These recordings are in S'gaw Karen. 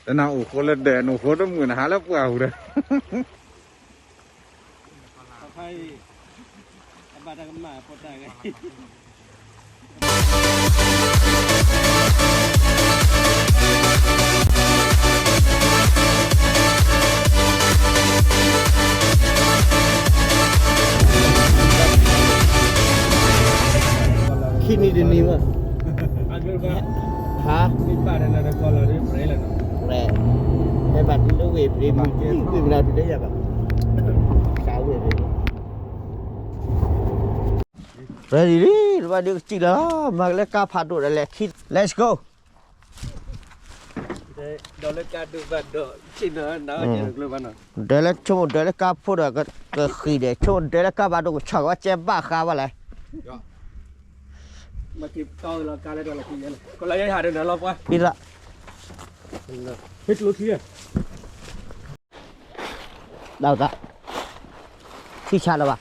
တနၤအိၣ်ဃိလၢဒဲး နအိၣ်ဃိတမုာ် နဟးလၢပှၢ်ပူၤဒီး ခံနံၤတနံၤမး, ဟါ, ဖဲဘၣ်တုၤလၢဝ့ၢ်ပရ့ၤမုၢ် ဝ့ၢ်မနုၤတုၤလၢယၤဘၣ်, စးဝ့ၢ်ပရ့ၤ ready လံ, တဘၣ်ဒုးကစံၣ်လီၤ, မၤကလၢကါဖးဒိၣ်ဒီးလဲၤခံ, let's go. ဒီးလၢကါဒိၣ်ဘၣ်ဒီး ကစံၣ်နီၤ, ဒီးလၢဆိကမိၣ် ဒီးလၢကါဖိဒီး ကဃံၤဒီး ဆိကမိၣ် ဒီးလၢကါဖးဒိၣ် ကဆီၣ်ကဝဲကဲဘၣ်ဃးဘၣ်လဲၣ်, မ့ၢ်က့ၤတီလီၤကါလၢဒီးလီၤခံယဲလီၤ, ကလီၤယဲဟးဒီးနၤလီၤပှၢ်, ဖံလီၤ, ဟဲကျိထံဧါ ဒၣ်ဝဲ, ထံဆါလၢၤဘၣ်,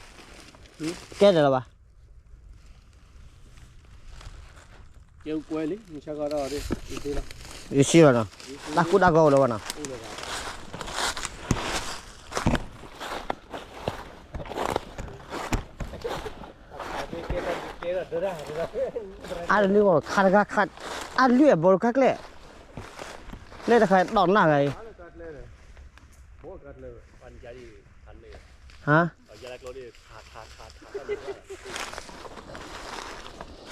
ကဲဒီးလၢၤဘၣ်, ယဆံဘၣ်နီၤ, တၢ်ကူတၢ်ဂီၤအိၣ်လၢၤဘၣ်နီၤ, အါတလၢဂီၤခါတဂၤခါ, အလွံၢ်အဘီတခါကျဲ, လၢတခါတီၢ်နၢ်ဂၤအံၤ, ဟါ က့ၤဃီလၢန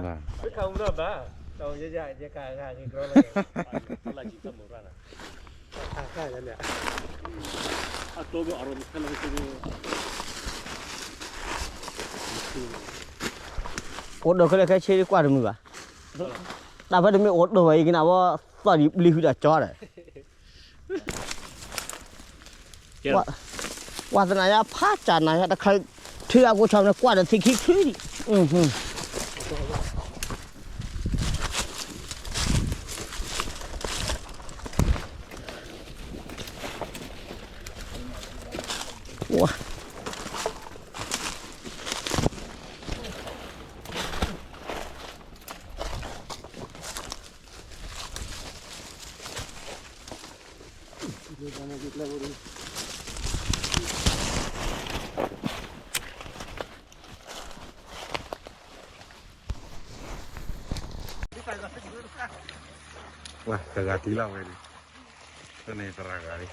ဘၣ်, အိၣ်ဒိးခဲလၢာ်ခဲဆ့ကွၢ်တမုာ်ဘၣ်, တၢ်ဖဲတမ့ၢ်အိၣ်ဒိးဘၣ်အံၤကနၣ်ဝဲ, သီၣ်ဒံးဘျံးဃုာ်ဒီးကၠီဒီး ဝါသနာယါဖးကၢ်နၤယါတခါ, ထံအကိဆီန့ၣ်ကွၢ်ဒီးသံခံချုဒံး, ဝါ ဝဲ တဂၤတံၢ်လီၤဝဲဒၣ်, တန့ၣ်သရၣ်ဂၤလံ, ဒီး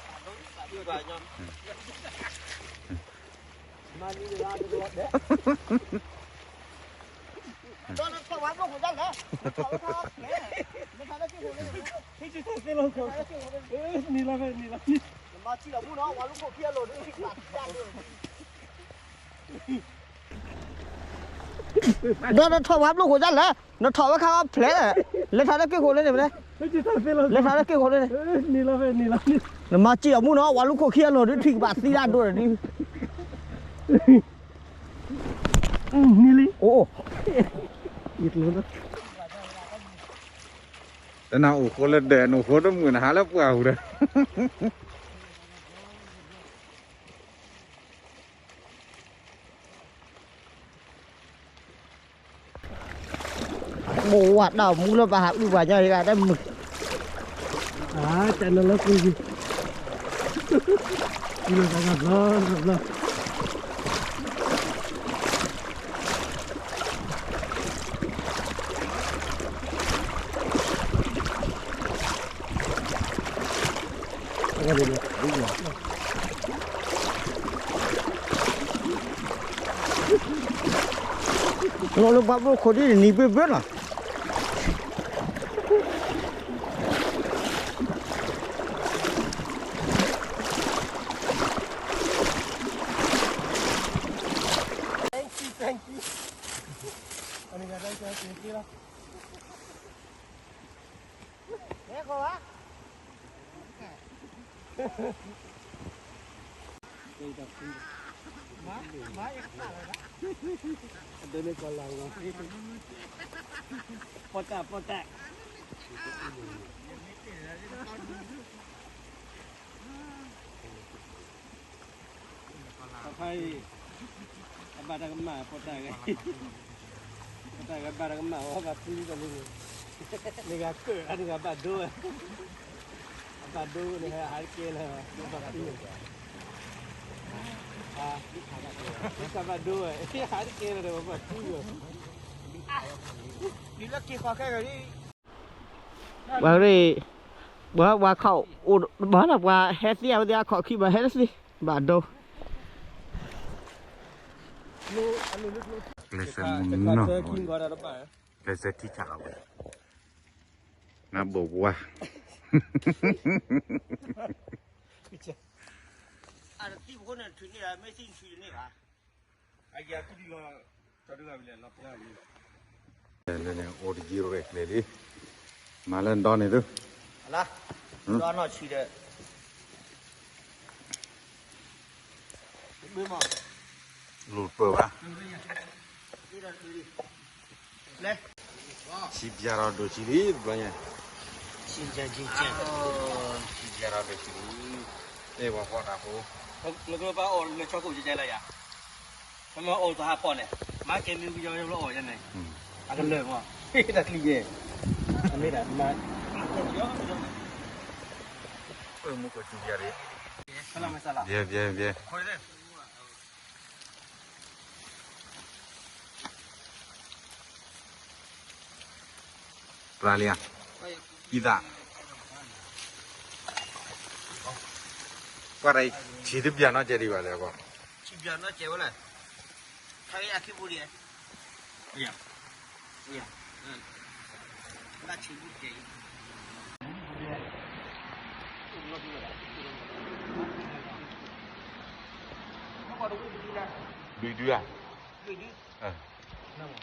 နထီၣ်ဝဲဘျိၣ်ဃိဒၣ်လဲၣ်, နထီၣ်ဝဲခါအီဖျဲး, လဲၤထီၣ်လၢက့ၢ်ဃိလၢန့ၣ်, လဲၤထီၣ်လၢက့ၢ်ဃိလၢန့ၣ်, နမၤစံၣ်အီၤမူနီၤ ဝၤလူၢ်ခိၣ်ခံအလီၢ်ဒုး ထွံၣ်ကဘၣ်သံဒၣ်ဒိၣ်ဒီးဒုး, အိၣ်, တနၤအိၣ်ဃိလၢဒဲး နအိၣ်ဃိတမုာ် နဟးလၢပှၢ်ပူၤဒီး မိၢ်ဝၤတၢ်မူလၢပှၤဟးအုၣ်ပှၤညီဂၤတမုာ်, တၢ်နလၢပှၤယံၤ, လၢတၢ်ကဘျီဘျီ လီၤလၢပှၤဘိခိၣ်ဒ်နံၤဘၢဘၢလီၤ. Thank you, thank you. ပီတၢ်ပီတၢ် အခါအံၤ အဘၣ်တၢ်ကမၣ် ပီတၢ်ဂၤ ပီတၢ်ဂၤဘၣ်တၢ်ကမၣ် အီဘၣ်သံလံတၢ်လံန့ၣ် နဂၤကၢၣ် နဂၤဘၣ်ဒိဝဲ, အဘၣ်ဒိန့ၣ် ဟဲဟးတကဲလၢၤ, ဘၣ်ဒိဝဲ, ဘၣ်ဒိဝဲ ဟးတကဲလၢၤဒီး ဘၣ်တူၢ်ဝဲ, လၢက့ၤဃီခဲဂၤဒ် ပှၤရ့ၣ်, ပှၤ ပှၤခီၣ်အိၣ် ဘၣ်လၢပှၤဟဲသ့အဝဲသ့ၣ်အခီၣ်ခံဘၣ်ဟဲတသ့, ဘၣ်ဒိ, ကျဲးစၢးမုၢ်နီၢ်, ကျဲးစၢးထံဆးလီၤဝဲ, နဘိးဝါ အတသံၣ်ဖိန့ၣ် ထုးန့ၢ်မ့ၢ်သံၣ်ထုးန့ၢ်ဘၣ်, အယၤကူၣ်ဒံလီၤ, ကၠီဒုဂၤဝံၤလဲၣ်လီၤဖျါဝံၤ, လၢန့ၣ်အိၣ်တယံၤရဲၣ်ကျဲၤလံ, မၤလၢဒီန့ၣ်သု, အလါ, ဒီနီၢ်ဆံးဒီး, လူၤပၢၢ်ဘၣ်, လဲ ဆံးပျၢ်ဒီးဒိၣ်ဆံးလံ တဘျီညါ, ဆံးပျၢ်ဒီးဒိၣ်ဆံးလံ, အဲၣ်ပှၤဖီၣ်တၢ်ဖိ, နကဘၣ်အီၣ်လၢဆီခိၣ်ကဲကဲလၢယၤ, မ့ၢ်အီၣ်သဟးဖီၣ်န့ၣ်, မၤကဲမံၤကယီယီလၢအီၣ်ယဲန့ၣ်, အကလၢာ်မး, တၢ်ချံယဲ, အမ့ၢ်ဒၣ်မၤ, မူကီၢ်စူၤယၤရံ, ယဲ, ယဲ, ယဲ. ပျၢ်လံဧါ, အံသၣ်, ကွၢ်တၢ်အံၤ ဆံးတဘျၢ်နီတစဲးဒံးဘၣ်လဲၣ်အဂီၢ်, ဆံးဘျၢ်နီတစဲးဝဲလဲၣ်, ခါအံၤအခံပူၤဒံး, ယၤ, ယၤ, ဘၣ်ဆံးဘူးတစဲးအံၤ ဒုးဒုးဧါ, ဒုးဒုး, အီၣ်မ့ၢ်ဝံၤဘျီဒီး ဟ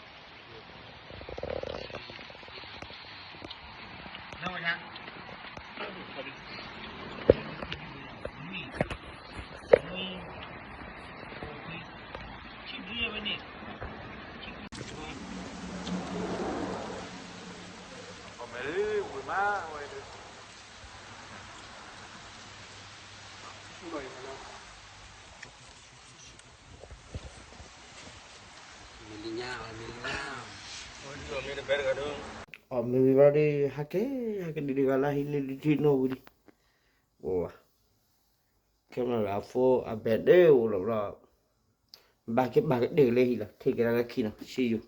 ဲက့ၤ ဟဲက့ၤဒုးဒုးဂၤလၢဟံးလၢဒုးထံၣ်နီၣ်ဝံၤလံ, အိၣ်ဘၣ်, camera phone အ battery အိၣ်လီၤဘျီ, ဘၣ်က့ၤဘၣ်က့ၤဒုးလၢဟံၣ်လီၤ ထံၣ်က့ၤလၢခံနီၤ see you.